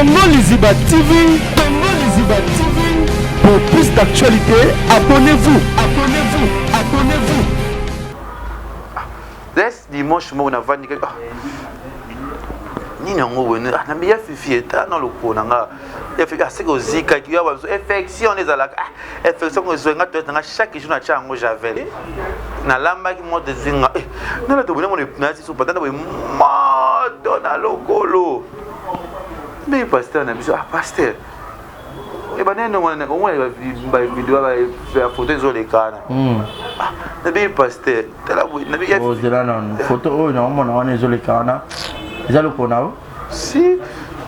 Congo Liziba TV, Congo Liziba TV. Pour plus d'actualités, abonnez-vous, abonnez-vous, abonnez-vous. Les dimanche moko navandi kaka ah, nini yango boye ah, na ya fifi eta na lokolo na nga aseke ozikaki ya bazo infection ezalaka ah, infection ngo ezwi nga toilette na nga chaque jour natya yango javel nalambaki moto ezwi nga eh, nala tobona mono nati so patanda boye moto na lokolo mbe pasteur na biso ah pasteur ebandaki ndenge wana omona bavideo ya foto ezolekana hmm. ah, nabengi paster tala boye ozela nanu foto oyo naomona wana ezoleka wana eza lokolo na yo si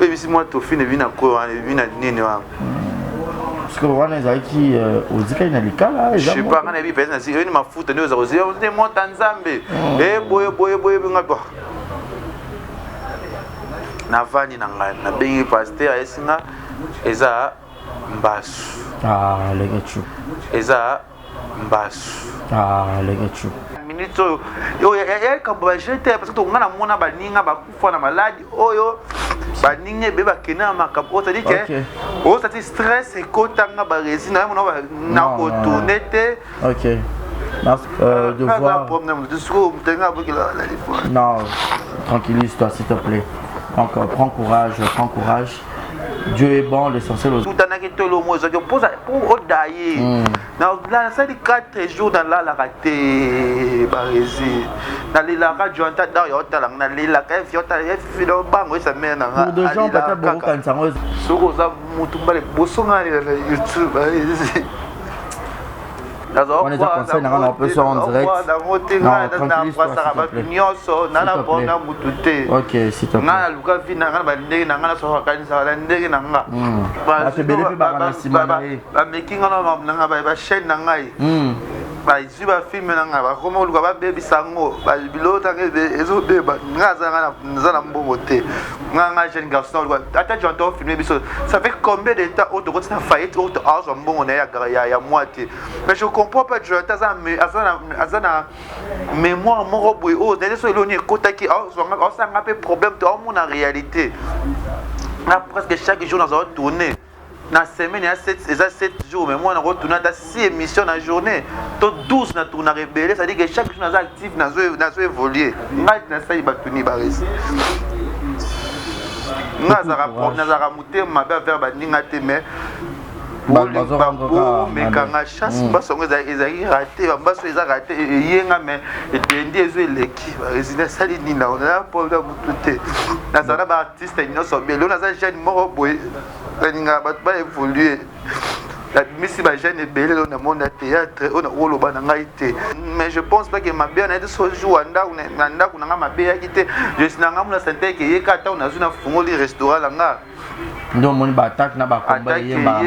oyebisi mwa tofine ebi na koyo wana ebi na nini wana hmm. sikoyo wana ezalaki euh, ozikaki na likala jepa nga nayebi mpenza nasi oyini mafuta nde oza kozia nde mota nzambe hmm. e boye boye boye nga navandi na ngai nabengi paster ayesi nga eza mbasu ah, leke eza mbasu ah, leke minute oyo oyo likambo ba jeu te parce que nga namona baninga bakufa na maladi oyo baninga ebele bakende na makambo oyo cetadi ke oyo cetadi stress ekotanga baresi na yamona nakotourne te Ok. Euh, de voir. Non, tranquillise-toi s'il te plaît. Donc, euh, prends courage, prends courage. Dieu est bon, l'essentiel aussi. Tutanaki tolo mo ezaki mposa po odaye. Hmm. Na nasali 4 jours nalalaka te barezi. Nalelaka Jonathan da yo otala nalelaka efi otala efi do bango esa mère na nga. Pour des gens peut-être bokokanisa yango. Soki oza mutu mbale boso nga na YouTube barezi. Wana eza conseil na nga na opesa en direct. Nango te nga na embrassaka bato nyonso na na bona mutu te. Ok, s'il te plaît. Nga naluka vie na nga na bandenge na nga na soka kanisaka na ndenge na nga. Hmm. Bato ebele mpe baka na nsima na ye. Bameki nga na makambo na nga ba chaîne na ngai. Hmm. Bazwi ba film na ngai bakoma koluka babebisa yango biloko tanga ezobeba nga aza na mbongo te nga nga jeune garçon ata jonathan ofilme biso ça fait combien de temps oyo tokoti na faillite oyo azwa mbongo na ye ya mwa te mais je comprends pas jonathan aza na mémoire moko boye oyo nde so eloni ekotaki aosanga mpe problème te aomona réalité na presque chaque jour nazala tourner na semaine ya 7 eza 7 jours mais moi nako tourner ata 6 émissions na journée to 12 na tournaka ebele c'est à dire que chaque jour naza actif nazo nazo évoluer ngai nasali bato ni baresi nga nazalaka motema mabe envers baninga te mais bomekanga chasse hmm. mbaso yango ezalaki rate bambaso eza rate eyenga mais edendi ezo eleki baresine asali nini na problème motu te nazala na baartiste nyonso belo naza jeune moko boye nalingaka bato ba évoluer nabimisi ba jeune ebele oyo na monde ya théâtre oyo nakoloba na ngai te mais je pense pas ke mabe wana ete so jour na ndako na ngai mabe eyaki te je na ngai mona sante ke yeka ntango nazwi nafungoli restaurant na ngai nde omoni baattaque na bakomba eyembaka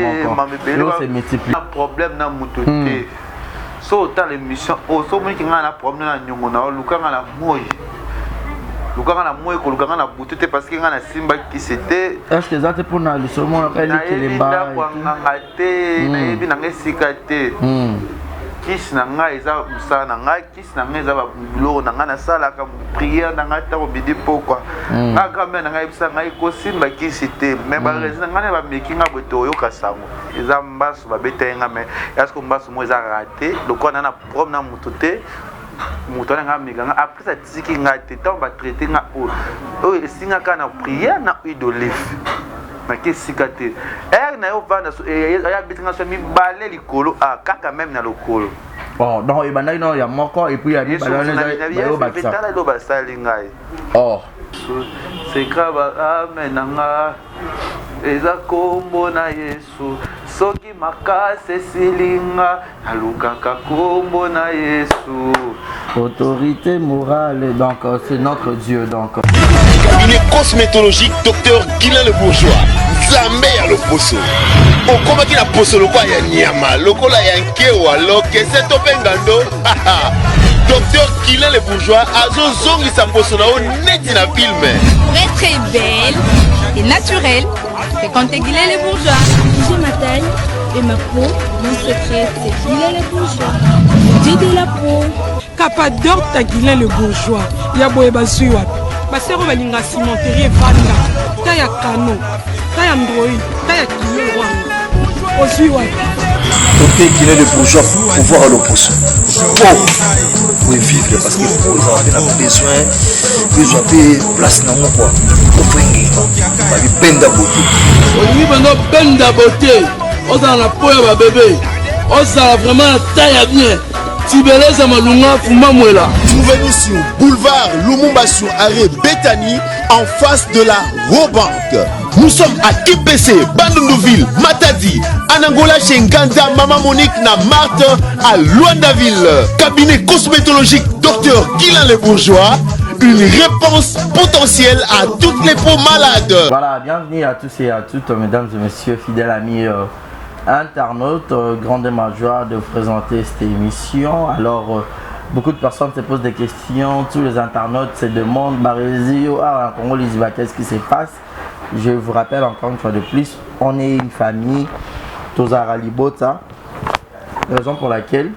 moko se multiplie problème na moto hmm. te so otala émission oyo so omoniki ngai na problème na nyongo na yo luka ngai na moi luka ngai na moi koluka ngai na butu te parce que ngai nasimba kisi te est ce que eza te mpona lisolo moko likelemba ndako ya nganga te hmm. nayebi na ngai esika te hmm. kisi na ngai eza mosala na ngai kisi na ngai eza biloko na ngai nasalaka prière na ngai ntango midi pokwa hmm. ngai grand-mère na ngai ayebisa ngai kosimba kisi te mais baresi na ngai na bameki ngai boye toyoka sango eza mbasu babeta ye ngai mais yasko mbasu moko eza rate lokola na na problème na moto te moto wana ngai ameka ngai après atiki ngai te ntango batraite ngai oyo oyo esinga kaka na prière na huile d'olive nake esika te ere na yo ovanda abeti ngai so mibale likolo a kaka meme na lokolo Oh, donc ebandaki nano ya moko et puis ya mibale wana bayobakisa tala elo basali ngai oh seka ba ame na nga eza kombo na yesu soki makasi esili nga nalukaka kombo na yesu autorité morale donc euh, c'est notre dieu donc cabinet cosmétologique docteur Guilain le bourgeois nzambe ya loposo okomaki na poso lokola ya nyama lokola ya nkewa lokese to mpe ngando docteur Guilain le bourgeois azozongisa poso na yo neti na filme Pour être belle et naturelle, fréquentez Guilain le bourgeois. J'ai ma taille et ma peau, mon secret, c'est Guilain le bourgeois. Dieu de la peau. Capador ta Guilain le bourgeois ya boye bazwi wapi basero balinga cimenterie evanda ta ya kano. Ta ya Android, ta ya kilo wana. Ozwi wapi? Tope Guinée de bourgeois pouvoir à l'opposition. Po pour vivre parce que po ezala mpe na besoin ezwa mpe place nango kua ofengenga babibenda bote. Olingi mpenza obenda bote, ozala na po ya babebe, ozala vraiment na taille ya bien. Tibeleza Malunga Fumba Mwela. Trouvez-nous sur boulevard Lumumba sur arrêt Bethany en face de la Robank. Nous sommes à KPC, Bandundouville, Matadi, Anangola chez Nganda, Maman Monique na Marthe à Luandaville. Cabinet cosmétologique Docteur Guilain Le Bourgeois. Une réponse potentielle à toutes les peaux malades. Voilà, bienvenue à tous et à toutes, mesdames et messieurs, fidèles amis internautes. Grande ma joie de vous présenter cette émission. Alors, beaucoup de personnes se posent des questions, tous les internautes se demandent, Barési, ah, en Congo, Liziba, qu'est-ce qui se passe? Je vous rappelle encore une fois de plus, on est une famille, Tozara Libota, raison pour laquelle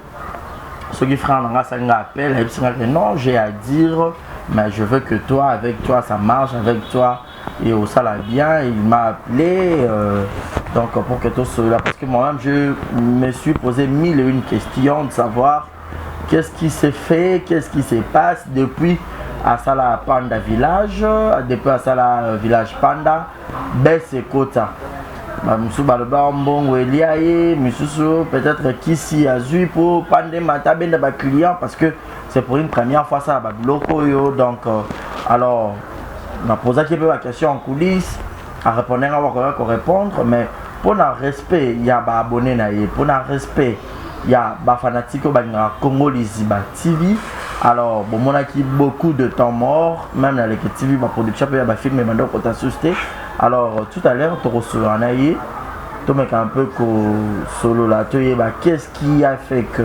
ceux qui frère nanga salinga appel, et puis que non, j'ai à dire, mais je veux que toi, avec toi, ça marche, avec toi, et au ça va bien. Il m'a appelé, donc pour que tout cela, parce que moi-même, je me suis posé 1001 questions de savoir qu'est-ce qui s'est fait, qu'est-ce qui se passe depuis Asala Panda Village, depuis Asala Village Panda, Besse Kota. Misusu baloba mbongo elia ye, misusu peut-être kisi azui pour pande mata benda ba client parce que c'est pour une première fois ça ba biloko yo. Donc alors on a posé un peu la question en coulisses, à répondre à wa ko répondre, mais pour na respect il y a ba abonné na ye, pour na respect il y a ba fanatique ba nga Congo Liziba TV. Alors bon, on a qui beaucoup de temps mort, même dans les TV ba production pe ba film mais donc on t'a susté. Alors tout à l'heure to recevoir na ye, to mec un peu ko solo là, to ye ba qu'est-ce qui a fait que,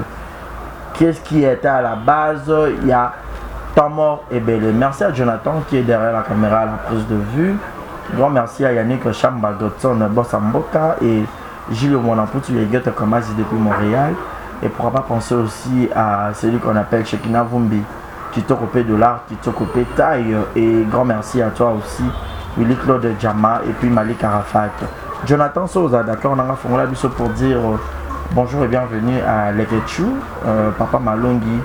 qu'est-ce qui était à la base, il y a temps mort et belé. Merci à Jonathan qui est derrière la caméra à la prise de vue. Grand merci à Yannick Chamba Godson Bossamboka et Gilles Monamputu Yegote Kamasi depuis Montréal. Et pourquoi pas penser aussi à celui qu'on appelle Shekina Vumbi, Kitoko P dollar, Kitoko P taille. Et grand merci à toi aussi, Willy Claude Djama et puis Malik Arafat. Jonathan Souza, d'accord, on a fait la biso pour dire bonjour et bienvenue à Leketchou, Papa Malongi,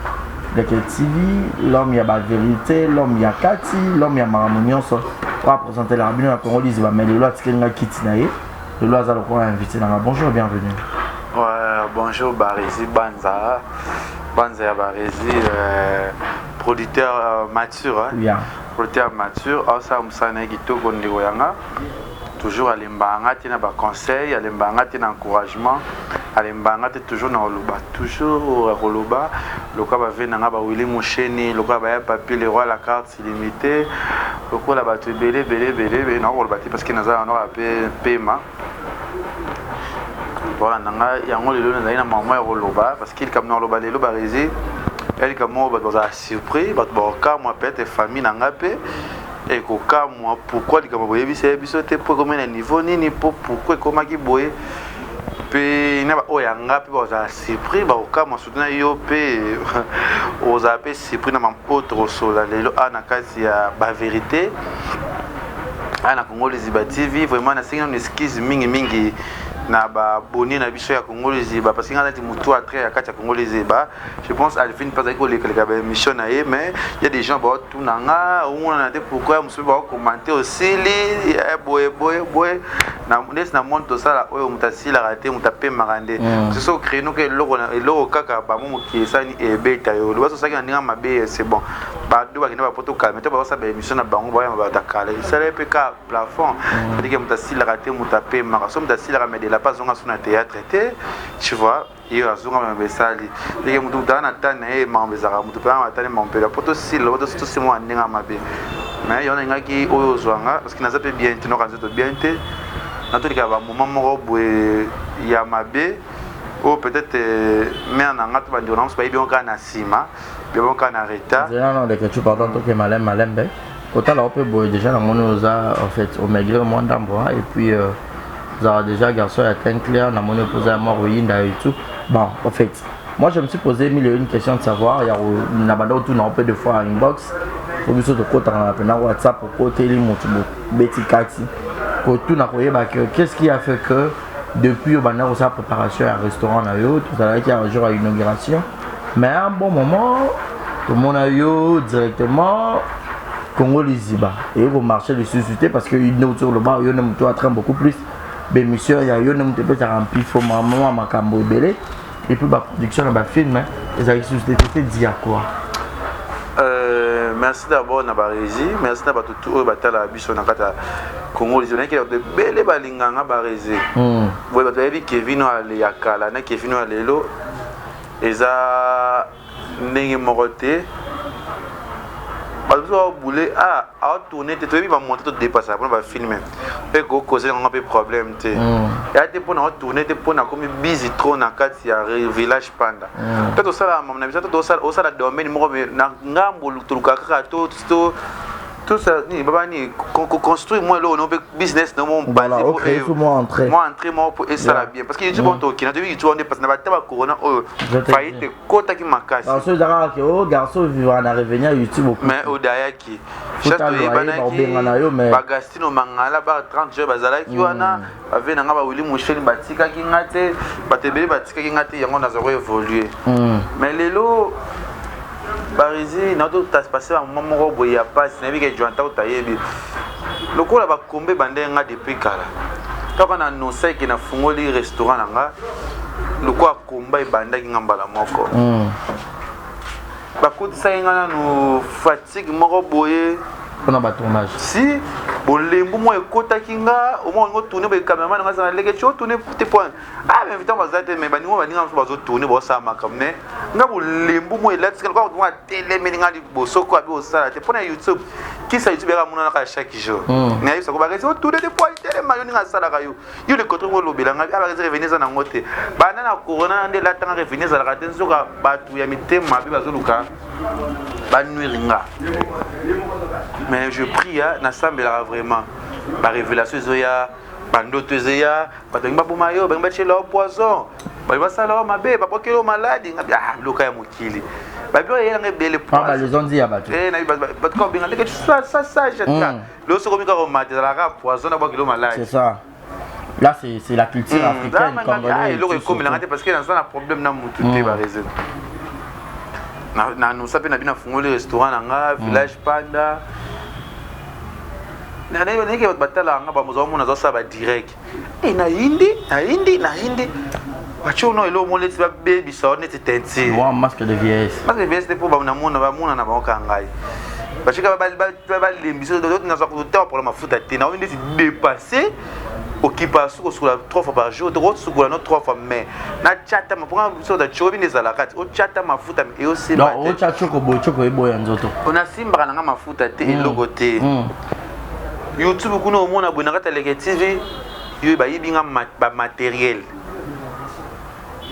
Leke TV, l'homme ya ba vérité, l'homme ya Kati, l'homme ya Maramounion, on va présenter la rabine à Congo Liziba, mais le loi Tikelinga Kiti na ye, le loi Zaloko a invité dans la. Bonjour et bienvenue. Ouais, bonjour Barési Banza, Banza ya Barési, producteur mature, hein. Yeah. Producteur mature, ah, ça, Moussa na Kitoko ndeko yanga. Toujours alembanga te na ba conseil, alembanga te na encouragement, alembanga te toujours na koloba, toujours koloba. Lokola ba ve nanga ba Willy Moucheni, lokola ba ya Papi le roi la carte illimitée, lokola bato ebele, ebele, ebele, ebele, na koloba te parce que naza na pe pema. Voilà, nanga yango lelo nazali na mama ya koloba parce que likambo na koloba lelo ba rési, ya likambo oyo bato bazala surpris, bato bakokamwa peut-être famille na nga pe ekokamwa pourquoi likambo boyebisa ye biso te, po ekomi na niveau nini, po pourquoi ekomaki boye. Pe na ba oyo ya nga pe bazala surpris, bakokamwa surtout na yo pe ozala pe surpris na mambo oyo tokosola lelo awa na kati ya ba vérité. Awa na Congo Liziba TV, vraiment nasengi nanu excuse mingi mingi na ba abonné na biso ya Congo Liziba parce que nga nati mutu a trait ya kati ya Congo Liziba. Je pense Alvin pas azali kolekaleka ba émission na ye, mais il y a des gens ba tuna nga, omona na te pourquoi mosusu ba commenter osili, eh, boye, boye, boye. Na ndesi na monde tosala oyo moto asilaka te, moto apemaka nde. Parce que soki ocréer noki eloko na, eloko kaka bango mokili esali ebeta yo. Loba soki osali na ndenge mabe, c'est bon. Ba do bakende ba poto kala, mais to ba osala ba émission na bango, ba yamba ba kala. Esala pe ka plafond. C'est-à-dire que moto asilaka te, moto apemaka. Soki moto asilaka, mais de la pas zonga so na théâtre te, tu vois. Ye azonga na besali. Ndenge moto moto aza na tane na ye, mambo ezalaka, moto mpe aza na tane mambo mpe. Po tosila, po tosila mwa ndenge ya mabe. Mais yo nalingaki oyo ozwanga, parce que naza pe bien te, noka nzoto bien te. Natolika ba moment moko boye ya mabe, oyo peut-être mère na nga to bandeko na mosusu bayebi yango kaka na nsima, bayebi yango kaka na retard. Nzela na oleka tu, pardon, toke malembe, malembe. Kotala ope boye déjà namoni oza, en fait, omaigrir mwa ndambo, hein, et puis, vous avez déjà garçon ya teint clair, namoni opoza ya mwa koyinda et tout. Bon, en fait, moi je me suis posé mille et une questions de savoir, ya ko, na banda otuna un peu de fois en inbox, po biso tokotaka na pena WhatsApp, okoteli motu bo beti kati. Kotuna koyeba que qu'est-ce qui a fait que depuis obanda kosala préparation ya restaurant na yo, tozalaki ya jour ya inauguration, mais à un bon moment tomona yo directement Congo Liziba eye komarche lisusu te, parce que inoki oloba yo nde moto atrain beaucoup plus bémission ya yo nde moto epesaka mpifo mama makambo ebele, et puis baproduction na bafilm ezalaki lisusu te. C'est dit à quoi? Merci d'abord na barégie, merci na bato tu oyo batalaka biso na kati ya Congo Liziba. Nayeki bato ebele balinganga barégie boye. Bato bayebi Kevin oyo ya kala na Kevin oyo ya lelo eza ndenge moko te. Bato biso babule ah aotourne te, toyebi bamonte todépasaka mpona bafilm mpe kokoze yango mpe problème te. Ya te mpona otourne te, mpona akomi busy trop na kati ya village Panda mpe tosala mama na biso to osala domaine moko na ngambo, toluka kaka to tosala nini, baba nini, construire mwa eloko no mpe business no mo mwa entrée moko mpo esala bien, parce que YouTube on tokina toyebi YouTube nde parce na bata ba corona oyo faillite ekotaki makasi. Garçon ezalaka ke o garçon vivra na revenu ya YouTube. Mais odayaki chasse, toyebanaki bagastino Mangala ba 30 jours bazalaki wana, bave na nga bawili Musheni batikaki nga te, bato ebele batikaki nga te, yango naza koévolue. Mais lelo barisi naotopase bamoma moko boye ya pasi. Nayebi ke joanta otayebi lokola bakombe bandenge nga depuis kala kaka na annonce ke nafungoli restaurant na nga, lokola komba ebandaki nga mbala moko, bakotisaki nga nanu fatigue moko boye. Mpona batournage. Si bolembu moko ekotaki nga, omoi olingi otourne boye, cameraman nga azala leke ti otourne te point. Ah, mais ntango baza te, mais baninga baninga mosusu bazotourne, baosala makambo, mais nga bolembu moko elatisika lokola moto moko atelemeli nga liboso ko abi osala te mpona YouTube. Kisa YouTube yaka monanaka chaque jour, nayebisa ko baresi otourne te po telema yo ndenge asalaka yo yo le contraire olobela ngai. Ah, baresi, revenu eza nango te. Banda na corona nde elatanga revenu ezalaka te, nzoka bato ya mitema mabe bazoluka banuire nga. Mais je prie, nasambelaka vraiment, barévélation ezoya, bandoto ezoya, bato bangi baboma yo, bangi batiela yo poison, bangi basala yo mabe, babwakeli yo maladi. Ngabi ah, biloko ya mokili, babilo eyelanga ebele. Balezondi ya bato. Bato ka obenga ndenge sa sage lelo soki omi kaka omata ezalaka poison na bwakeli yo maladi. C'est ça. Là, c'est la culture africaine, congolaise. Eloko ekomelanga te parce que naza na problème na mutu te. Bareseau na annonce mpe na bino afungoli restaurant na nga village Panda. Nayeke bato batalaka nga, bamoza omona azosala badirect e nayindi nayindi nayindi batie ono eloko moko neti babebisa o neti teinture. Wa masque de vieillesse. Masque de vieillesse te, mpo namona bamona na bango kaka ngai batika balembisa nazwa kotala mpona mafuta te. Naomi neti dépassé okipa suki osukola trois fois par jour, tokosukola no trois fois, mais natyata mponga biso tiobi nde ezalaka ti otyata mafuta eyosimba. Otya tioko boye, tioko eboya nzoto. Onasimbaka nanga mafuta te, eloko te. YouTube kuna omona boye na kati ya Leke TV yo bayibi nga bamatériel.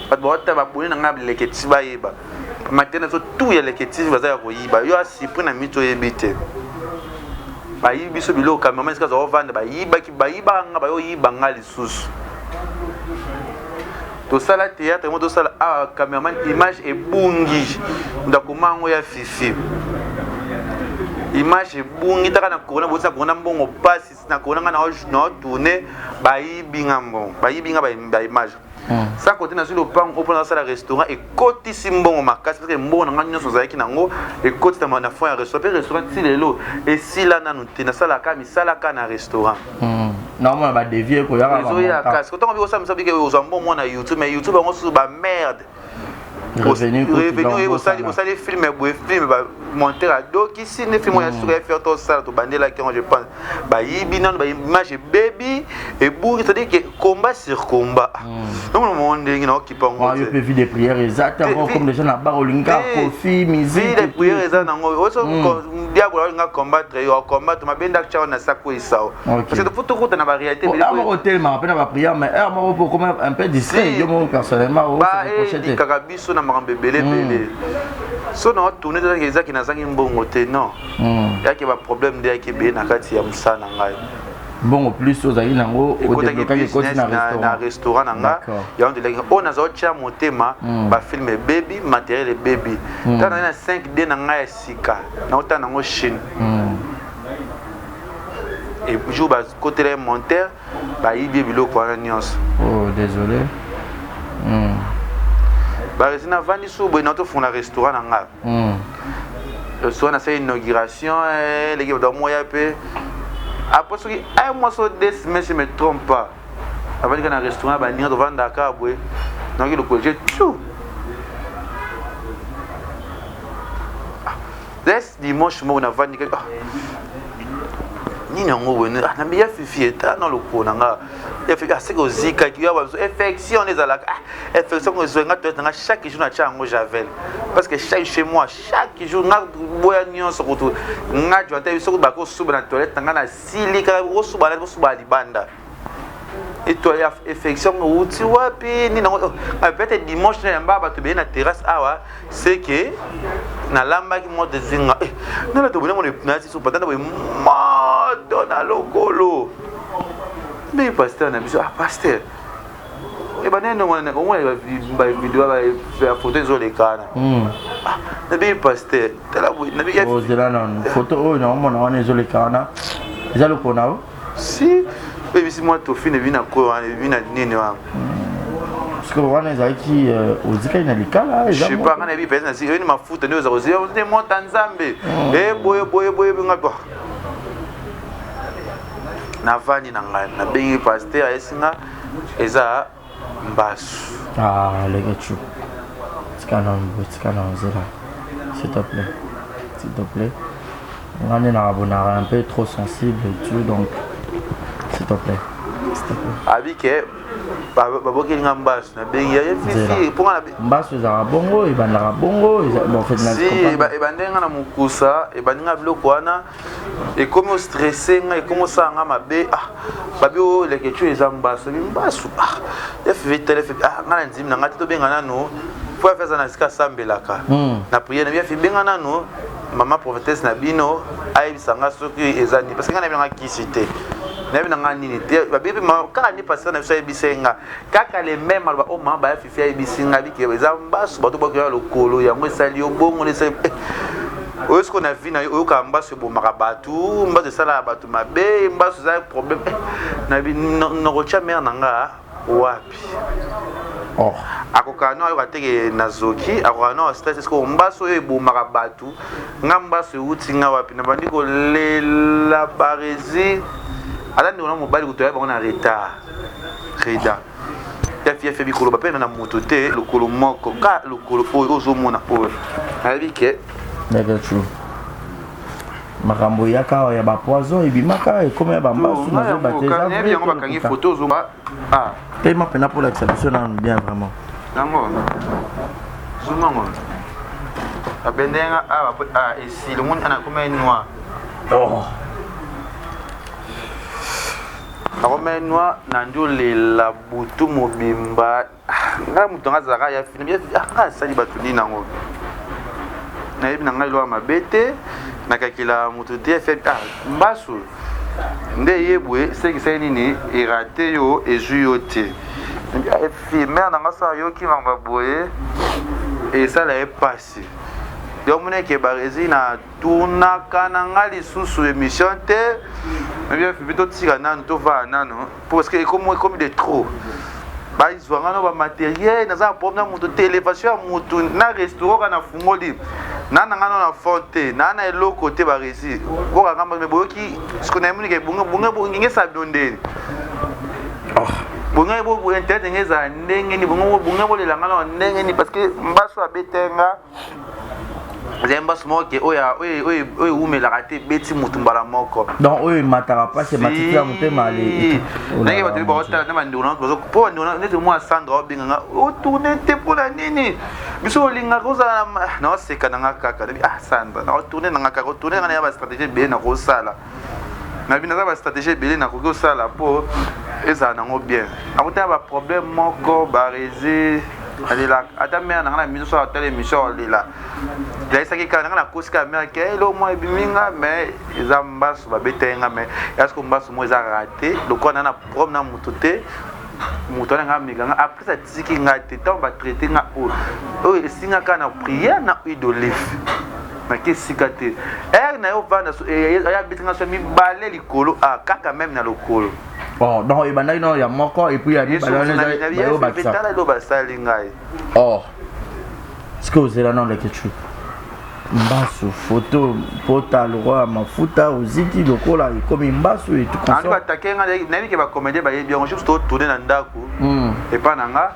Bato baota babone na nga Leke TV, bayeba matériel nazo tout ya Leke TV baza ya koyiba. Yo asipri na miti oyebi te, bayibi biso biloko. Cameraman esika aza ovanda, bayibaki, bayibaka nga, bayoyiba nga lisusu. Tosala théâtre mo tosala awa, cameraman image ebungi, ndakoma yango ya fifi, image ebungi. Taka na corona, botisa corona, mbongo pasi na corona, nga naotourne, bayibi nga mbongo, bayibi nga baimage. Sans côté nazwi lopango oyo mpona nasala restaurant, ekotisi mbongo makasi parce que mbongo na ngai nyonso ozalaki nango ekotisa na fond ya restaurant. Mpe restaurant ti lelo esila nanu te, nasalaka misalaka na restaurant. Naomona badevis ekoyaka. Ezoya kasi kotango bi osala misala bike ozwa mbongo mwana YouTube, mais YouTube yango susu bamerde. Revenu oyo osali, osali film boye, film bamonteur adokisi nde film oyo ya suka ya fier tosala, tobandelaki yango, je pense bayibi nano baimage, ebebi, ebungi. C'est-à-dire que combat sur combat, nomona mo ndenge naokipa yango. Yo mpe vie de prière eza te encore, comme déjà na bar olingi kaka kofi musique. Vie de prière eza nango oso diable olinga combattre yo, combattre mabenda tya na sako esao, parce que faut tokota na baréalité. Heure moko otelemaka mpe na baprière, mais heure moko mpo okoma un peu distrait yo moko personnellement. Baedikaka biso na makambo ebele ebele. So na otourne ezaki nazangi mbongo te, non, yaki baproblème nde yaki ebele na kati ya mosala na ngai. Mbongo plus ozalaki nango odéblokaki ekoti na restaurant na nga. Yango ndelaki oyo naza otya motema, bafilm ebebi, matériel ebebi. Tala na 5D na ngai ya sika, naotala nango Chine. Jour bakotela ye monteur, bayibi ye biloko wana nyonso. Oh, désolé. Baresi navandi su boye, naotofungola restaurant na nga. Restaurant nasala inauguration, eleki bato bamoya mpe après soki un mois so 2 semaines, je me trompe pas, avandi kaka na restaurant, baninga tovandaka boye, nayoki lokolo je tout les dimanche moko navandi kaka, nini yango boye, nabi ya Fifi eta na lokolo na nga aseki ozikaki ya babiso infection wana ezalaka infection ngo ezwa nga toilette na nga. Chaque jour natya yango javel parce que chaque chez moi, chaque jour nga boya nyonso kutu nga jwa te. Soki bakosuba na toilette na nga, nasili kaka kosuba na kosuba libanda. Etoile infection ngo wuti wapi? Nini yango? Peut-être dimanche na yamba bato ebele na terrasse awa, c'est que nalambaki moto ezwi nga nana tobona mono nayati so patanda boye moto na lokolo. Mbe pasteur na biso, ah pasteur, ebandeni omona bavideo ya foto ezolekana. Nabi pasteur, tala boye. Ozela nanu, foto oyo naomona wana ezoleka wana eza lokolo na yo? Si, oyebisi mwa tofine ebi na koyo wana ebi na nini wana. Parce que wana ezalaki ozikaki na likala? Je sais pas, nga nayebi mpenza nasi oyini mafuta nde oza kozia nde mota Nzambe e boye boye boye nga bo navandi na ngai, nabengi pasteur, ayesi nga eza mbasu. Ah, Leke, tika na tika na nzela, s'il te plaît, s'il te plaît. Nga nde nakabonaka un peu trop sensible et tout, donc s'il te plaît, s'il te plaît. Abi ke babokeli nga mbasu, nabengi ya Fifi mponga. Mbasu ezalaka bongo, ebandaka bongo, bon, en fait. Si ebandeli nga na mokusa, ebandi nga biloko wana, ekomi ostresse nga, ekomi osala nga mabe. Ah, babi oyo Leke Tshu eza mbasu, abi mbasu. Ah, FV tele FV, ah, nga na ndimi na nga te, tobenga nanu po afi aza na esika asambelaka na prière. Nabi afi, benga nanu mama prophétesse na bino, ayebisa nga soki eza nini, parce que nga nayebi nanga kisi te, nayebi na nga nini te. Babibi kaka nde pasteur na biso ayebisa ye nga kaka le même aloba o mama baya Fifi ayebisi nga bike eza mbasu, bato bakoya lokolo yango esali yo bongo, esali oyo sikoyo na vie na yo. Oyokaka mbasu ebomaka bato, mbasu esalaka bato mabe, mbasu eza problème. Nakotya mare na nga wapi? Oh. Akokaa no ayoka teke nazoki, akokaa no stress. Sikoyo mbasu oyo ebomaka bato, nga mbasu ewuti nga wapi? Nabandi kolela. Baresi aza ndeko na mobali kutu, aya bango na retard reda yafi bikoloba mpe na moto te, lokolo moko ka lokolo oyo ozomona oyo nayebi ke. Leke Tshu, makambo eyaka awa ya bapoison ebimaka, ekoma ya bambasu, nazoyeba te eza nayebi yango. Bakangi foto ozomba, ah. Telema mpena mpo olakisa biso nanu bien vraiment. Yango zungango babendenga awa esili, omoni ana akoma noir. Oh. Akoma noir na ndi olela butu mobimba. Ngai moto nga azalaka ya fini, nga asali bato nini yango, nayebi na ngai eloko mabe te, nakakila moto te. Mbasu nde ye boye, sekisai nini erate yo, ezwi yo te. Mare na nga so ayoki makambo boye, esala ye mpasi. Donc moneke Baresi na tournaka na nga lisusu émission te. Bien Fifi, totika nanu, tovaa nanu parce que ekomi de trop. Bazwa nga no bamatériel, naza na problème na moto te. Élévation ya motu na restaurant kaka nafungoli na na nga no na fond te, na na eloko te. Baresi bokanga me boyoki siko na yemonike bonge esala bino ndeni bonge internet ndenge ezala ndenge nini, bonge bolela nga na ndenge nini, parce que mbasu abetenga ezali mbasu moko ke oyo ewumelaka te, ebeti motu mbala moko. Donc oyo emataka mpasi, ematiki ya motema. Ale ndenge bato baotala na bandeko na mpo bandeko neti mwa Sandra obenganga otourne te mpona nini, biso olingaka ozala naoseka na nga kaka. Ah Sandra, naotourne na nga kaka, otourne nga na ya bastratégie ebele nakosala na bino, naza bastratégie ebele nakoki kosala mpo ezala nango bien. Nakotala baproblème moko Baresi alelaka, ata mare na nga na miso so atala émission alela. Nayesaki kaka nanga nakosi kaka mare ke elo mwa ebimi nga, mais eza mbasu babeta ye nga, mais yasko mbasu moko eza rate lokola na na problème na moto te. Moto wana nga ameka nga, après atiki nga te. Ntango batraite nga oyo oyo esinga kaka na prière na huile d'olive. Nake esika te. Heure na yo vanda aya beti nga so mibale likolo ah kaka meme na lokolo. Oh, donc ebandaki nano ya moko et puis ya mibale wana eza bayo bakisa. Tala eloko basali ngai. Oh. Ce que ozela nano leketchou. Mbasu photo pota lokola mafuta oziki lokola ekomi mbasu et tout consort. Batake nga nayebi ke ba comédien bayebi yango juste to tourner na ndako. Epa na nga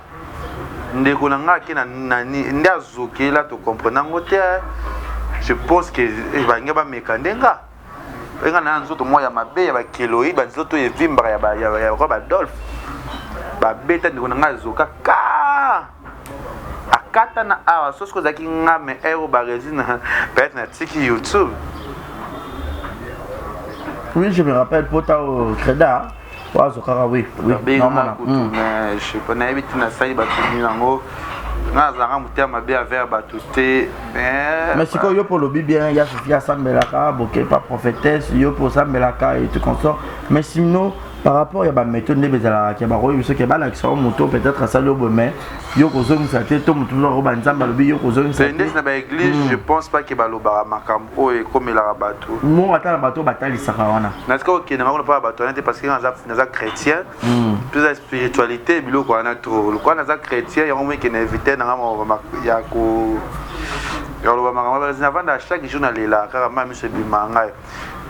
ndeko na nga ake na nani nde azokela to comprendre yango te. Je pense que balingi bameka nde nga enga na nzoto moko ya mabe ya bakeloi banzoto evimbaka ya badolphe babeta ndeko na nga azoka ka akata na awa soki ozalaki nga me ero baresine peut-être natiki YouTube. Oui, je me rappelle pota au Creda azokaka oui oui namona mais je sais pas nayebi te nasali bato nini yango nga nazalaka motema mabe envers bato te. Mais sikoyo yo mpo olobi bien ya Fifi asambelaka boke pa prophétesse, yo mpo osambelaka et tout consort, mais sinon par rapport ya baméthode nde bezalaka ke bakoyebi soki balakisa yo moto peut-être asali yo boye, mais yo kozongisa te, to moto mosusu akoba Nzambe alobi yo kozongisa te. Ndeti na baéglise, je pense pas ke balobaka makambo oyo ekomelaka bato. Mongo ata na bato oyo batalisaka wana. Nasika okende nga kuna mpaka bato wana te, parce que naza chrétien, mpe eza spiritualité biloko wana trop. Lokola naza chrétien, yango mo ekende éviter nanga ya ko ya koloba makambo. Navanda chaque jour nalela kaka, ma miso ebima ngai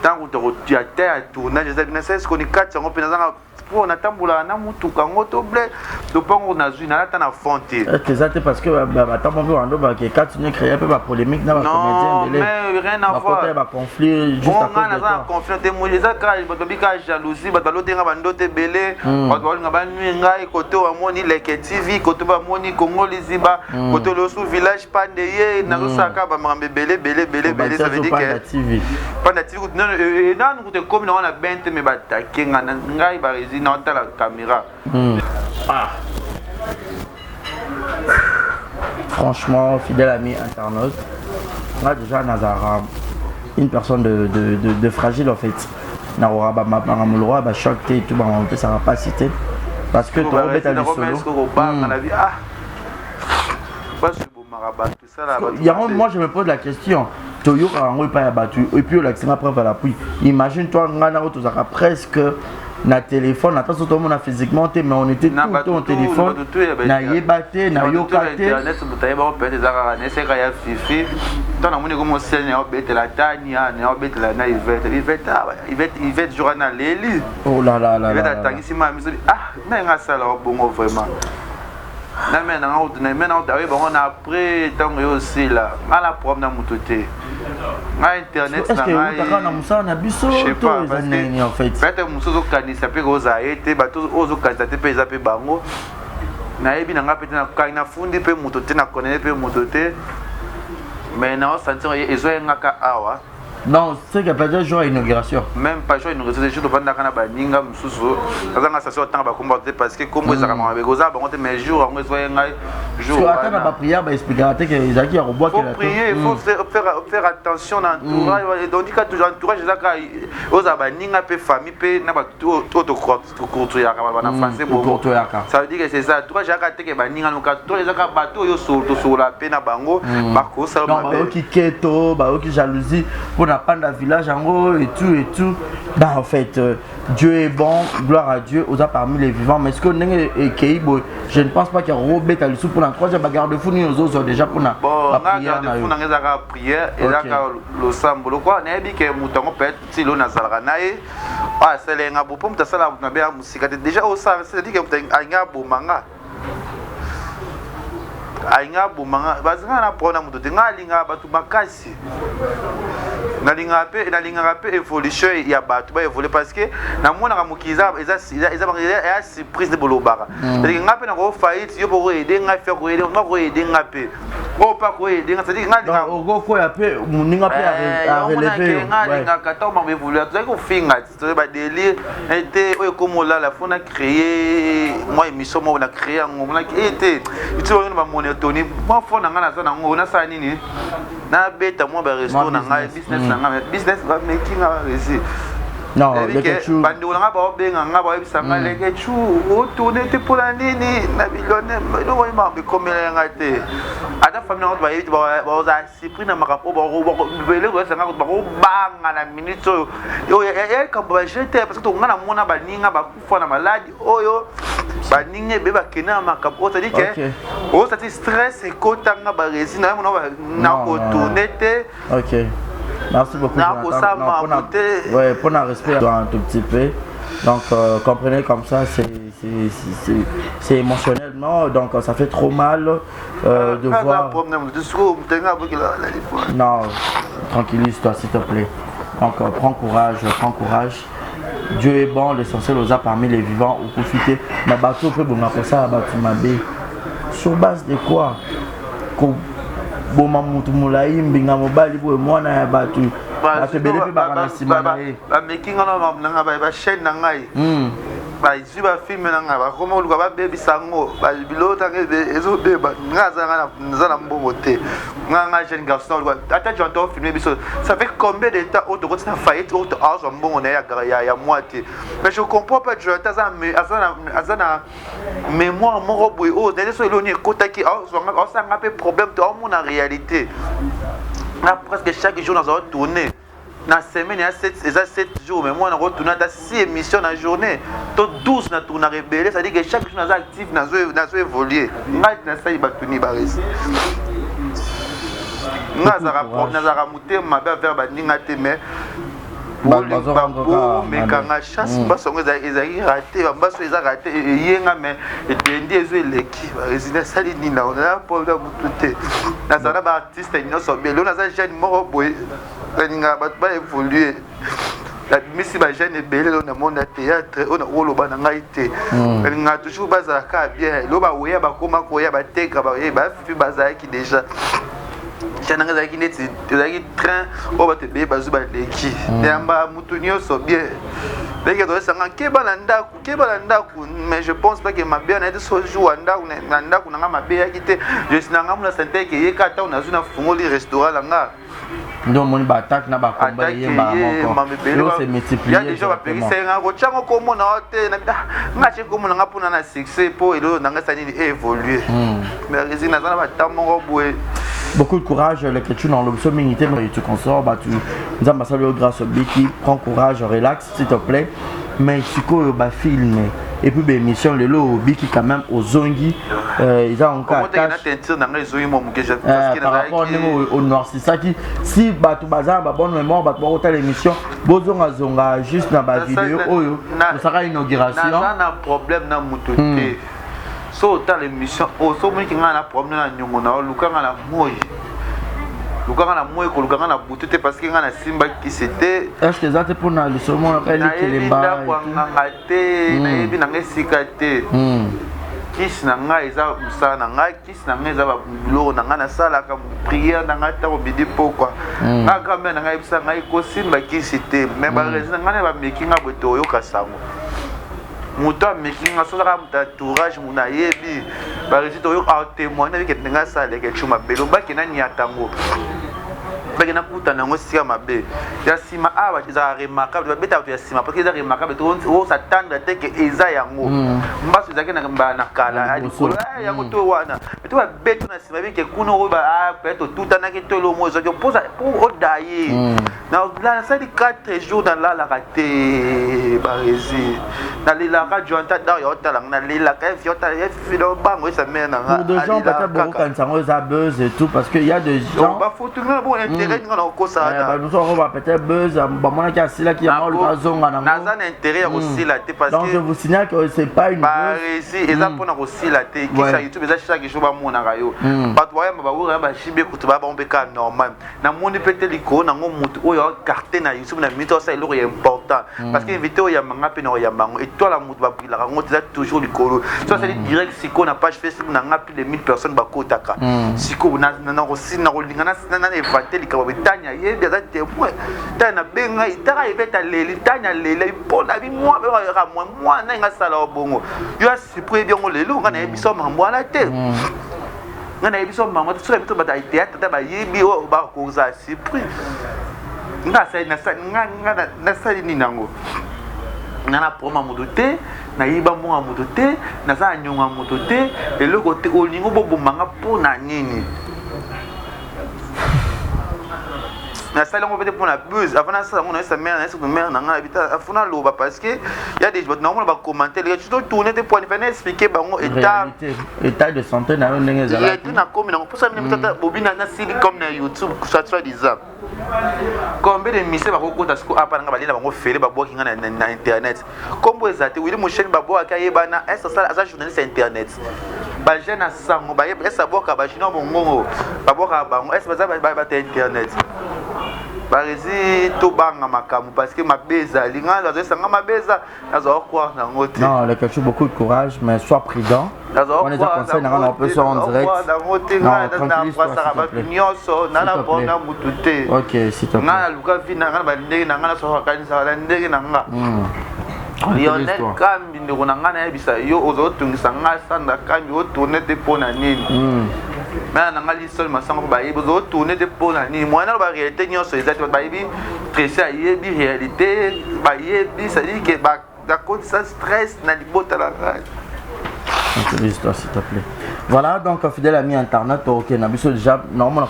ntango ya te ya tournage eza bina sesi koni kati yango mpe nazanga mpo natambolaka na mutuka yango to ble lopango nazwi nalata na fond te. Eza te parce que batambo mpe bando bake kati ne créer mpe bapolémique na bacomédien ebele, rien à voir, baconflit juste à cause de toi. Conflit te, mo eza kaka bato babi kaka jalousie, bato balotenga bandoto ebele, bato balinga banui ngai kote bamoni Leke TV, kote bamoni Congo Liziba, kote losu village pande ye nazosala kaka bamakambo ebele ebele ebele ebele. Ça veut dire que Panda TV nanu kutu ekomi nango na ben te, me batake nga ngai baresi na otala caméra. Ah. Franchement, fidèle ami internaute, moi déjà nazara une personne de fragile en fait. Nakoka makambo lokola bachoc te, tout bango opesaka mpasi te parce que tokobeta lisolo. Yango moi je me pose la question, toyokaka yango epai ya bato et puis olakisanga preuve à l'appui. Imagine toi ngai nango tozalaka presque na téléphone, ata so tomona physiquement te, mais on était tout le temps au téléphone, nayeba te, nayoka te. Internet moto ayeba peut-être eza kaka neseka ya Fifi. Ntango namoni komo sene ya obetela Tania, na obetela na Ivete, Ivete, Ivete, Ivete jour wana aleli. Oh là là là! Ivete atangisi ma miso, ah na nga asala bongo vraiment na me nanga na me nanga aye bango na après ntango yo osila nga na problème na moto te, nga internet na ngai na mosala na biso to eza nini en fait? Peut-être mosusu ozokanisa mpe kozala ye te, bato oyo ozokanisa te mpe eza mpe bango. Nayebi na nga mpe te, nakangi nafundi mpe moto te, nakonene mpe moto te, mais naosentir ezoyengaka awa. Non, c'est que peut-être jour inauguration. Même pas jour inauguration, jour tobandaka na baninga mosusu azanga station otanga bakombo te, parce que kombo ezalaka mabe kozala bango te, mais jour yango ezoye ngai jour ata na baprière baexplikaka te ke ezalaki ya kobwakela. Faut prier, faut faire attention na entourage. Donc dika toujours entourage eza kaka ozala baninga mpe famille mpe na bato oyo tokourtoyaka baloba na français bongo. Ça veut dire que c'est ça, entourage ezaka te ke baninga noka, entourage ezaka bato oyo tosolola mpe na bango bakosala mabe. Bayoki keto, bayoki jalousie mpona panda village yango et tout et tout. Bah en fait Dieu est bon, gloire à Dieu, oza parmi les vivants. Mais ce que ndenge ekei boye, je ne pense pas qu'il y a robeta lisusu mpona troisième bagarde-fou nini ozozwa déjà mpona. Bon, nga garde-fou nanga ezaka prière, ezaka losambo. Lokwa nayebi ke moto yango peut-être ti lelo nazalaka na ye oyo asala ye nga bo mpo moto asalaka moto mabe ya mosika te déjà osala, c'est-à-dire ke moto alingi aboma nga, alingi aboma nga. Bazinga na problème na moto te, nga alingaka bato makasi, nalingaka mpe nalingaka mpe évolution ya bato baévolue, parce que namonaka mokili eza ya surprise nde bolobaka. C'est-à-dire nga mpe nakofaillite, yo bokoyede ngai, fe koyede nga, koyede nga mpe oyo mpe akoyede nga, c'est-à-dire nga okokoya mpe moninga mpe areleve yo. Nga alingaka ntango mambo évolue, tozalaki kofinga, toza badélire te oyo ekoma olala fo na créer mwa émission moko na créer yango monaki e te iti oyo na bamonotoni mwa fo na ngai naza nango nasala nini, nabeta mwa baresto na ngai, business na ngai, business bameki nga baresi. Non, Leketchou. Bandeko na nga baobenga nga baoyebisa nga Leketchou otourne te mpona nini na bilone eloko oyo makambo ekomela nga te ata famille na nga bayebi te baozala surpris na makambo oyo eloko oyebisa nga bakobanga na minute oyo ya likambo ba jeu te parce que nga namona baninga bakufa na maladi oyo baninga ebele bakende na makambo oyo c'est-à-dire que osati stress ekota nga baresi na yo nakotourne te. Ok. Merci beaucoup. Jonathan. Ouais, pour un respect un tout petit peu. Donc, euh, comprenez comme ça, c'est émotionnellement, donc ça fait trop mal euh, de voir. Non, tranquillise-toi s'il te plaît. Donc, euh, prends courage, prends courage. Dieu est bon, l'essentiel oza parmi les vivants, ou profiter. Ma bateau peut bon ça, Sur base de quoi koboma motu molai mbinga mobali boye mwana ya bato bato ebele mpe baka na nsima na ye. Bameki nga na ngai bachaîne na ngai, bazwi bafilme na ngai, bakoma koluka babebisa yango, biloko tanga ezobeba. Ngai naza na mbongo te. Ngai ngai jeune garçon, oluka ata jonto filme biso. Ça fait combien de temps oyo tokoti na faillite, oyo azwa mbongo na ye ya mwa te? Mais je comprends pas, Jonathan aza na mémoire moko boye oyo nde so eloni ekotaki, aosanga mpe problème te, aomona réalité. Na presque chaque jour nazala tourner na semaine ya 7, eza 7 jours, mais moi nakotourne ata 6 émission na journée to 12. Na tournaka ebele, c'est à dire que chaque jour naza active, nazo évoluer. Ngai nasali bato ni baresi, ngai nazalaka motema mabe envers baninga te, mais bomekanga chance. Mbaso yango ezalaki raté, bambaso eza raté, eyenga mais edendi ezo eleki. Barésine asali nini? Na problème mutu te, nazala na baartiste nyonso bele. Oyo naza jeune moko boye, nalingaka bato baévolue. Nabimisi bajeune ebele oyo na monde ya théâtre oyo nakoloba na ngai te. Nalingaka toujours bazala kaka bien. Elo baweya bakoma koya bateka bafifi bazalaki déjà chaîne nanga ezalaki neti ezalaki train oyo bato ebele bazwi baleki. Yamba mutu nyonso bien ndenge toyesanga keba na ndako, keba na ndako. Mais je pense pas que mabe na ye te. So jour ndako na ndako nanga mabe eyaki te, je na nga mona sante eke eyeka ntango nazwi nafungoli restaurant na nga. Nde omoni baattaque na bakomba eyembaka moko se multiplier. Ya déjà bapekisa ye nga kotyango komona o te. Nga tie komona nga mpona na succès, mpo eloko nanga esa nini évolue. Mais résine naza na bata moko boye. Beaucoup de courage, Leketchou. Dans l'option minité tu consors bah tu Nzambe asali yo grâce, obiki. Prends courage, relax s'il te plaît. Mais sikoyo bafilme et puis baémission, lelo obiki quand même, ozongi, eza encore par rapport ndenge onoircisaki. Si bato baza na babonne mémoire, bato bakotala émission, bozongazonga juste na bavideo oyo tosaka inauguration. Naza na problème na moto te. So otala émission oyo, so omoniki ngai na problème na niongo na yo, luka ngai na moi, luka ngai na moi, koluka ngai na butu te, parce que ngai nasimbaki kisi te. Est ce que eza te mpona lisolo moko? Nayebi ndako ya nganga te, nayebi na ngai esika te. Kisi na ngai eza mosala na ngai, kisi na ngai eza biloko na ngai nasalaka, prière na ngai ntango midi pokwa. Ngai grand-mère na ngai yebisa ngai kosimba kisi te, mais baresi na ngai na bameki ngai boye, toyoka sango. Moto ameki nga, so ozaka moto entourage, moto nayebi baresi, toyoka atémoigne. Nayebi kende ngai asalaka ecu mabe, bakenda niata yango, bakenda kutana yango esika mabe ya nsima awa. Ezalaka remarquable, babeta bato ya nsima parce que eza remarquable. Osatendre te ke eza yango mbaso ezalaki na kala likolo yango to wana to babeto na nsima bike kuna oyo peut-être otutanaki to elomo ezwaki mpo odaye. Nasali 4 jours nalalaka te, baresi nalelaka. Jonta dar ya otalanga, nalelaka bango esa mare na nga. Pour des gens peut-être bokokanisa yango eza buzz et tout, parce que il y a des gens bafoto nga bon intérêt nga na okosala. Bamosusu yango ba peut-être buzz, bamonaki asilaki yango, oluka azonga nango. Naza na intérêt ya kosila te parce Donc je vous signale que c'est pas une baresi eza mpona kosila te. Kisa YouTube eza chaque jour bamonaka yo, bato bayamba bawura bashibe kutu baya bango mpe kaka normal. Namoni mpe te likolo nango motu oyo acarte na YouTube na minute osala eloko ya important, parce que invité oyo yambanga mpe na oyamba yango étoile ya motu babrilaka yango te, eza toujours likolo. So asali direct sikoyo na page Facebook na nga, plus de 1000 personnes bakotaka sikoyo. Nakolinga na évente likambo betani ayebi, aza témoin. Tani nabengai taka ebeta aleli, tani aleli mpona bi mwa mwana nga asala wa bongo. Yo asipre yebi yango lelo. Nga nayebi so makambo wana te, nga nayebi so makambo te. Soki biso bato ya théâtre ta bayebi oyo bakozala surpris. Nga nga nasali nini yango? Nga na problème ya moto te, nayiba mbongo ya moto te, naza na nyongo ya moto te, eloko te, olingi oboboma nga mpo na nini? Nasali yango pete mpo na buzz. Avant nasala yango, nayesa mare, nayesa mare na ngai bita afo naloba, parce que ya des bato naomona bacommentaire leka tu tourne te poani fana expliquer bango état état de santé na yo ndenge ezalaki. Nakomi nango mposa mine tata bobi nasili comme na YouTube, soit soit disant combien de missions bakokota siko apa nanga balela bango fele, babwaki nga na internet, kombo eza te. Wili Musheni babwakaki, ayebana ese aza journaliste ya internet. Bajeune ya sango bayeba ese abwaka bajunior mongongo, babwakaka bango ese baza bato ya internet. Barezi tobanga makambo parce que mabe ezali. Nga nazoyesa nga mabe eza, nazwa croire nango te. Non, Leketchou, beaucoup de courage, mais sois prudent. On est conseil nanga na opesa en direct. Nango te, nga nabrasaka bato nyonso, na na mpona mutu te. Ok, s'il te plaît. Nga naluka vi na nga na bandenge na nga, nasokanisaka na ndenge na nga. Lionel Kambi, ndeko na ngai, nayebisa yo, ozotungisa ngai. Sandra Kambi, otourne te mpo na nini? Mena na ngai lisol masango mpo bayebi ozotourne te mpo na nini. Moyen naloba réalité nyonso eza te. Bato bayebi, Tracy ayebi réalité, bayebi, c'est-à-dire ke bakotisa stress na libota na ngai. Tranquillise-toi, s'il te plaît. Voilà, donc, fidèle ami internet, ok, na biso déjà, normalement,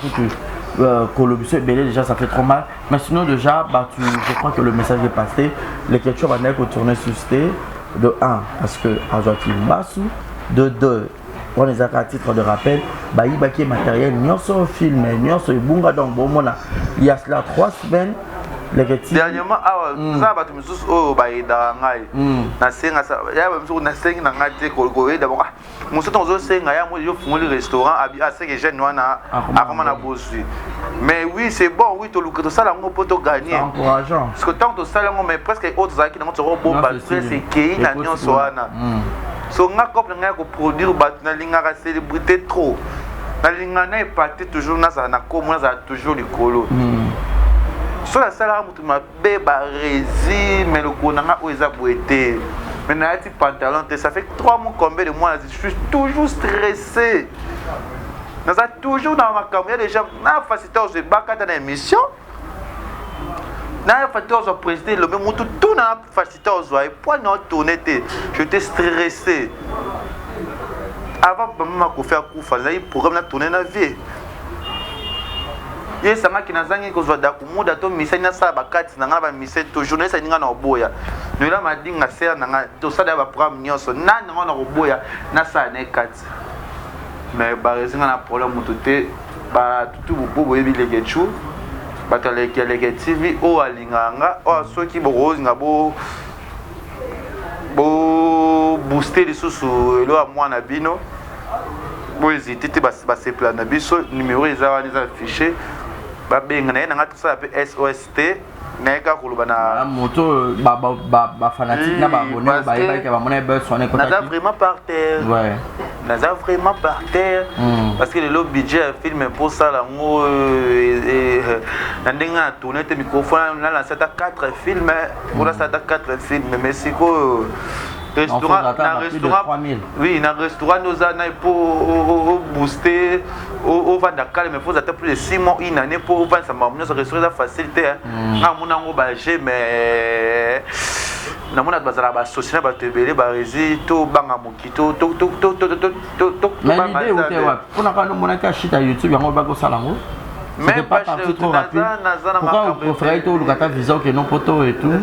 on a kolobiso ebele déjà, ça fait trop mal. Mais sinon, déjà, bah, je crois que le message est passé. Les questions vont tourner sur C, de 1, parce que azwaki mbasu, de 2, on est à titre de rappel, bayibaki matériel nyonso, film nyonso ebunga. Donc bomona, il y a cela 3 semaines, les Dernièrement awa eza bato misusu oyo bayedaka ngai, nasenga ya bamisusu, nasengi na ngai te koyeda bango. Mosusu ntango ozosenga ya mo ofungoli restaurant abi aseke jeune wana akoma na bozwi. Mais oui, c'est bon, oui, toluka tosala yango mpo togagner, parce que ntango tosala yango, mais presque oyo tozalaki nango tokobomba, stress ekei na nyonso wana. So nga cope na ngai ya koproduire bato, nalingaka célébrité trop, nalingaka na epate toujours, nazala na komo, nazala toujours likolo. So nasalaka moto mabe, baresi, mais lokolo na nga oyo eza boye te, mais nayati pantalon te. Ça fait 3 mois, combien de mois, je suis toujours stressé, naza toujours na makambo ya déjà na facilité ozwa ebakata na émission, na facilité ozwa président elombe motu tout, na facilité ozwa epoint na otourne te. J'étais stressé avant mama Makofi akufa, nazali programme na tourne na vie ye esangaki, nazangi kozwa dakumuda to misani, nasala bakati na ngai na bamise to journaliste alinga na koboya noela madinga sere na ngai, tosala ya baprogramme nyonso nani yango na koboya nasala na ekati. Mais baresi nga na problème moto te. Batutu bo boyebi Leketchu, bato ya Leke TV oyo alingaka nga oyo, soki bokozinga bo bobooste lisusu elo ya mwana bino, bohésite te, basepela na biso. Numéro eza wana, eza affiché, babenga na ye na nga, tosala mpe SOS te, naye kaka koloba na Moto bafanatique na baabonné bayebaki, bamona bus wana. Naza vraiment par terre, naza vraiment par terre, parce que lelo budget ya film mposala yango na ndenge na tourne te, microphone, nalansa ata 4 film, mpona ata 4 film. Mais sikoyo restaurant, na restaurant, oui, na restaurant nde oza na mpo obooste, ovanda calme, faut ata plus de 6 mois, une année, mpo ovandisa makambo nyonso. Restaurant eza facile te. Nga mona yango baje, mais namona bato bazalaka basosi na bato ebele, baresi tobanga moki. Mais l'idée ute wapi? Mpona kaka omonaki ashita YouTube yango bakosala yango, c'était pas parti trop rapide. Pourquoi opréféré toluka ata visa okende poto et tout?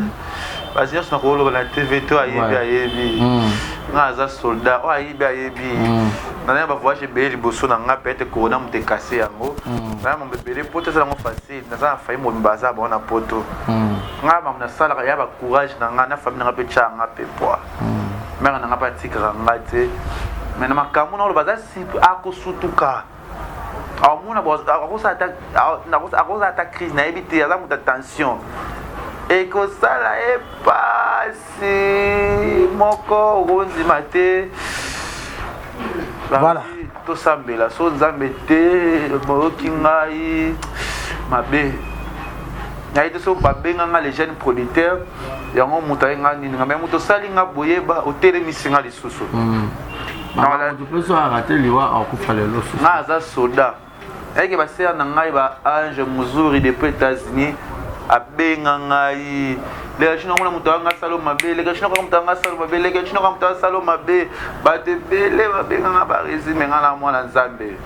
Basi nyonso nakoloba na TV to ayebi, ayebi nga aza soldat oyo, ayebi, ayebi naza na bavoyage ebele liboso na nga. Peut-être corona moto ekase yango, naza mambo ebele. Poto eza yango facile, naza na famille mobimba, aza bango na poto. Nga mambo nasalaka ya bacourage na nga na famille na nga mpe tya nga mpe poa mare na nga mpe atikaka nga te. Mais na makambo na oloba, aza akosutuka, aomona akozala ata crise, nayebi te, aza moto ya tension, ekosala ye pasi moko okondima te. Voilà. Tosambela so Nzambe te, boyoki ngai mabe, nayebi te. So babenga nga les jeunes producteurs yango, moto aye nga nini nga, mais moto osali nga boyeba, otelemisi nga lisusu. Nga aza soldat, ayeke basere na ngai ba Ange Muzuri depuis États-Unis. Abenga ngai leka chino ngona moto anga salo mabe, leka chino kaka moto anga salo mabe, leka chino kaka moto anga salo mabe. Bato ebele babenga nga barezi, me nga na mwana Nzambe.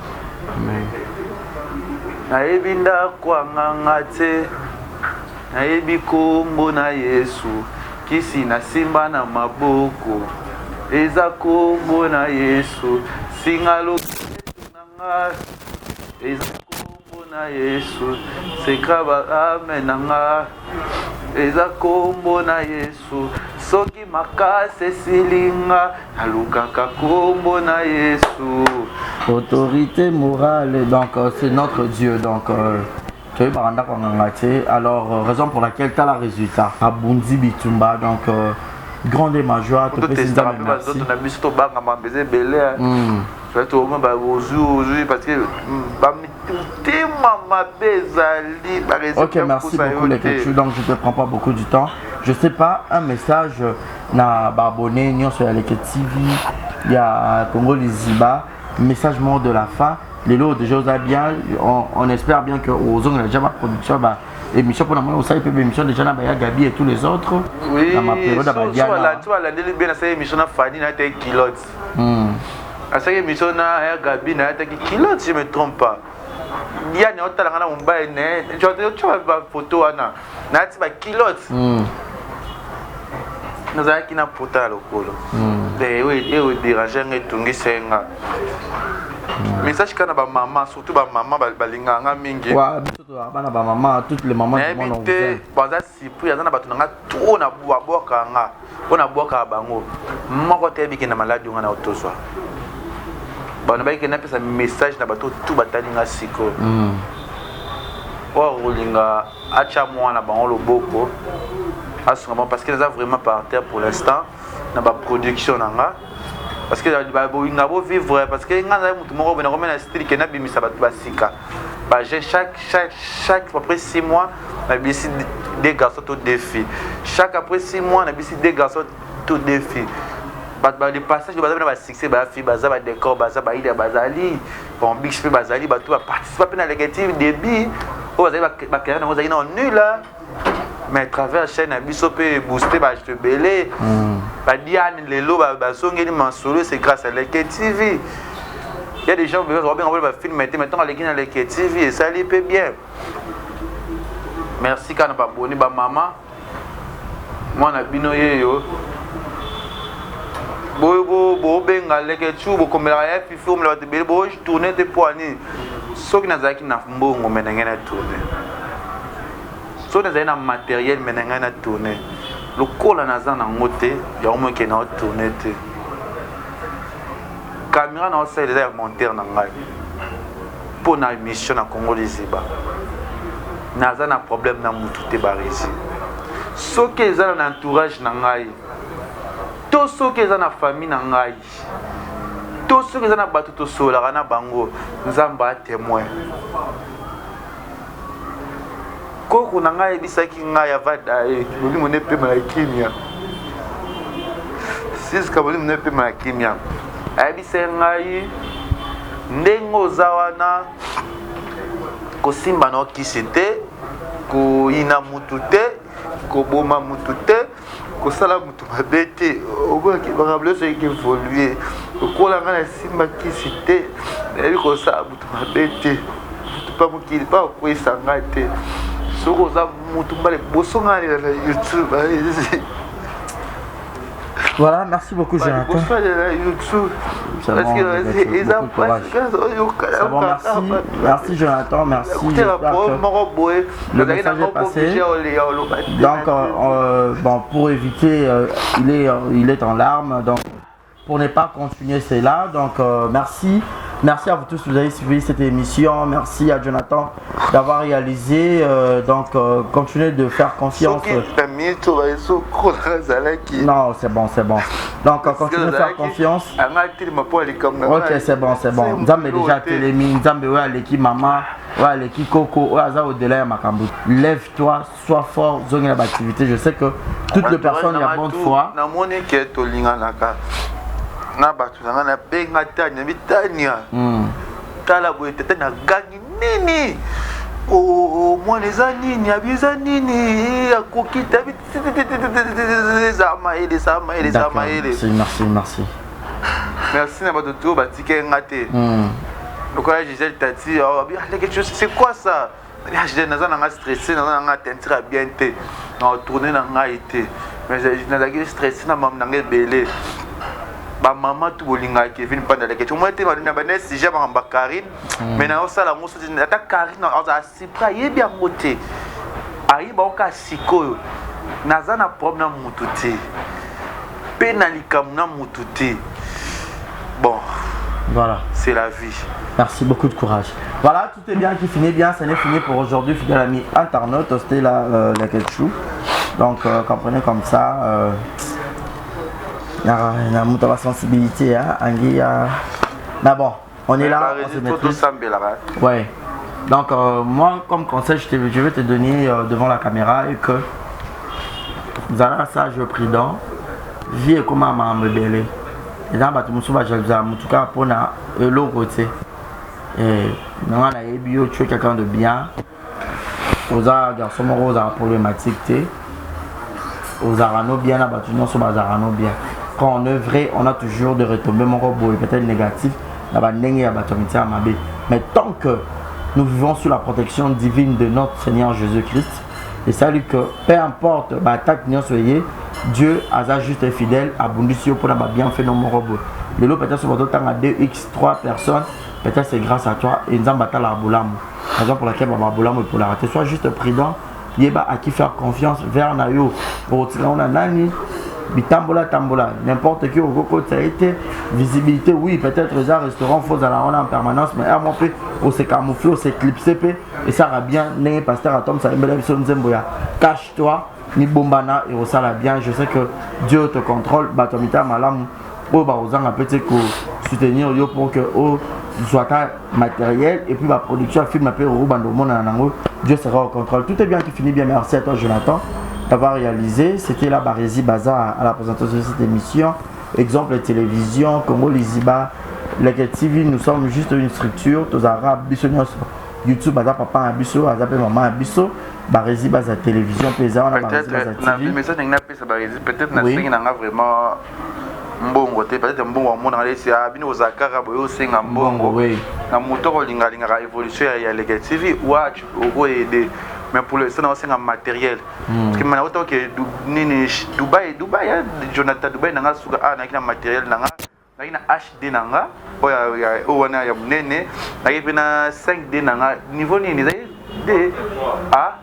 Nayebi ndako anganga te, nayebi kombo na Yesu, kisi nasimba na maboko eza kombo na Yesu, singa loketo na nga eza kombo na Yesu, seka ba amen na nga eza kombo na Yesu, soki makasi esili nga nalukaka kombo na Yesu. Autorité morale, donc c'est notre Dieu, donc toyebaka ndako ya nganga te. Alors raison pour laquelle tala résultat abundi bitumba, donc grande et majoie, topesi Nzambe merci. Banzoto na biso tobanga mambo eza ebele, ozwi ozwi parce que mitema mabe ezali. Ok, merci beaucoup Leketchou. Donc je te prends pas beaucoup du temps, je sais pas, un message na baabonné nyonso ya Leke TV, ya Congo Liziba, message mot de la fin. Lelo déjà oza bien, on espère bien que ozongela déjà baproduction, ba émission, mpona mona osali mpe émission déjà na baya Gabi et tous les autres. Oui. Na mapériode ya badiana. Balandeli bien, nasali émission na Fani, nayataki culotte. Nasali émission na ya Gabi, nayataki culotte, je me trompe pas. Diane otalanga na mobali ne, tia bafoto wana nayati baculotte. Nazalaki na pota ya lokolo oyo dérange nga, etungisa ye nga. Message kaka na bamama, surtout bamama balingaka nga mingi. Bana bamama, toutes les mamans. Nayebi te, baza surpris. Aza na bato na nga trop na babwakaka nga, mpo nabwakaka bango moko te. Yebike na maladi nga na otozwa bano bayike. Napesa message na bato tu batali nga sikoyo, oyo akolinga atya mwana bango loboko, asunga bango, parce que naza vraiment par terre pour l'instant na baproduction na nga, parce que bolinga bovivre, parce que nga nazali motu moko boye, nakomi na style ke nabimisa bato basika, baje chaque après 6 mois nabimisi deux garçons to deux filles, chaque après 6 mois nabimisi deux garçons to deux filles. Bato ba de passage baza na basuccès, bafille baza, badécor baza, baida bazali, bon bix mpe bazali, bato baparticipa mpe na Leketi début oyo bazali, bacarrière nango ezalaki na nul, mais à travers chaîne na biso mpe booste bato ebele. Badiane lelo bazongeli masolo, c'est grâce à Leke TV. Il y a des gens babenga bolo bafilme te, mais ntango aleki na Leke TV, esali mpe bien. Merci kaka na baboni, bamama, mwana bino yeyo bobenga Leke tu, bokomelaka ya fifi, omela bato ebele, botourne te mpo ani. Soki nazalaki na mbongo, me na ngai na tourne. Soki nazali na matériel, me na ngai na tourne. Lokola naza nango te, yango moke na otourne te. Caméra na osalela eza ya monteur na ngai mpo na émission na Congo Liziba. Naza na problème na mutu te, baresi. Soki eza na entourage na ngai, to soki eza na famille na ngai, to soki eza na bato tosololaka na bango, Nzambe atémoin. Koko na ngai ayebisaki ngai avada ye, molimo nde pema ya kimia, siska, molimo nde pema ya kimia. Ayebisaki ngai ndenge oza wana, kosimba na okisi te, koyina mutu te, koboma mutu te, kosala mutu mabe te. Omonaki makambo nyonso eyeki évolue. Lokola ngai nasimba kisi te, nayebi kosala mutu mabe te, mutu mpa mokili mpa akweyisa ngai te. Soki oza mutu mbala liboso ngai alela na YouTube. Voilà, merci beaucoup Jonathan. YouTube. Parce que eza bon, merci, merci Jonathan, merci. Le message est passé. Donc, bon, pour éviter, il est en larmes, donc pour ne pas continuer cela. Donc, merci. Merci à vous tous, vous avez suivi cette émission. Merci à Jonathan d'avoir réalisé. Donc, continuez de faire confiance. Non, c'est bon, c'est bon. Donc, continuez de faire confiance. Ok, c'est bon, c'est bon. Nzambe déjà telemi, Nzambe ouais aleki mama, ouais aleki koko, ouais aza au-delà ya makambo. Lève-toi, sois fort, zongela activité. Je sais que toutes les personnes ya bonne foi. Namoni ke tolinganaka na bato na ngai, nabenga Tania, bi Tania, tala boye, tata nagangi nini. Mwana eza nini? Abi eza nini? Akoki te, abi eza mayele, eza mayele, eza mayele. Merci, merci, merci. Merci na bato to batikeli nga te. Lokola Gisèle Tati, abi c'est quoi ça? Gisèle, naza na nga stressé, naza na nga teinture ya bien te, na tourne na ngai te, mais nazalaki stressé na mama na ngai ebele. Bamama tu bolingaka Kevin Panda Leke, omoi te na bande sujet makambo ya Karine, mais naosala yango soki ata Karine azala sipre, ayebi yango te, ayeba oka sikoyo naza na problème na mutu te, mpe na likambo na mutu te. Bon, voilà, c'est la vie. Merci beaucoup, de courage. Voilà, tout est bien qui finit bien. Ça n'est fini pour aujourd'hui, fidèle ami internaute. C'était la, la ketchup. Donc, comprenez comme ça. Na moto ba sensibilité, hein, angi ya. Mais bon, on est là, on se maîtrise. Ouais. Donc, moi, comme conseil, je vais te donner devant la caméra et que zala sage, prudent, vie ekoma makambo ebele, eza bato mosusu bajalousa motu kaka mpona eloko te. Nanga nayebi yo, tu es quelqu'un de bien, oza garçon moko ozala problématique te, ozalaka no bien na bato nyonso, bazalaka no bien. Quand on est vrai, on a toujours des retombées moko boye peut-être négatif na bandenge ya bato ya mitia mabe, mais tant que nous vivons sous la protection divine de notre Seigneur Jésus-Christ, esali que peu importe baattaque nyonso eye, Dieu aza juste et fidèle, abundisi yo mpona babienfait no moko boye. Lelo peut-être soki bazotanga 2 x 3 personnes, peut-être c'est grâce à toi. Et Nzambe atalaka bolamu, raison pour laquelle baba bolamu epolaka te. Sois juste prudent, yeba à qui faire confiance vers na yo, okotika ngo na nani, bitambola tambola, n'importe qui okokotisa ye te. Visibilité, oui, peut-être eza restaurant, faut ozala wana en permanence, mais un mwa mpe ose camoufle, os'éclipse mpe esaka bien. Ndenge pasteur Atom sayembela biso nzembo ya cache toi, mibombana, ekosala bien. Je sais que Dieu te contrôle. Bato ya mitema malamu oyo bakozanga mpe te kosoutenir yo pour que ozwa ata matériel et puis baproduction ya film mpe okobanda omonana nango. Dieu sera au contrôle. Tout est bien qui finit bien. Merci à toi, Jonathan, d'avoir réalisé. C'était là Barési Bazar à la présentation de cette émission Exemple Télévision Congo Liziba Leke TV. Nous sommes juste une structure. Tozalaka biso nyonso. YouTube aza papa na biso, aza mpe mama na biso. Barési Baza Télévision mpe eza wana, Barési Baza TV. Message ndenge napesa Barési, peut-être nasengi nanga vraiment mbongo te, peut-être mbongo amonaka lesi bino kozala kaka boye osenga mbongo na moto akolingalingaka évolution ya Leke TV wa okoaider, mais pour l'instant naosenga matériel, parce que mana otoke nini Dubai, Dubai, Jonathan, Dubai nanga suka a nayaki na matériel nanga, nayaki na HD nanga oyo wana ya monene, nayaki mpe na 5D nanga niveau nini ezali D a.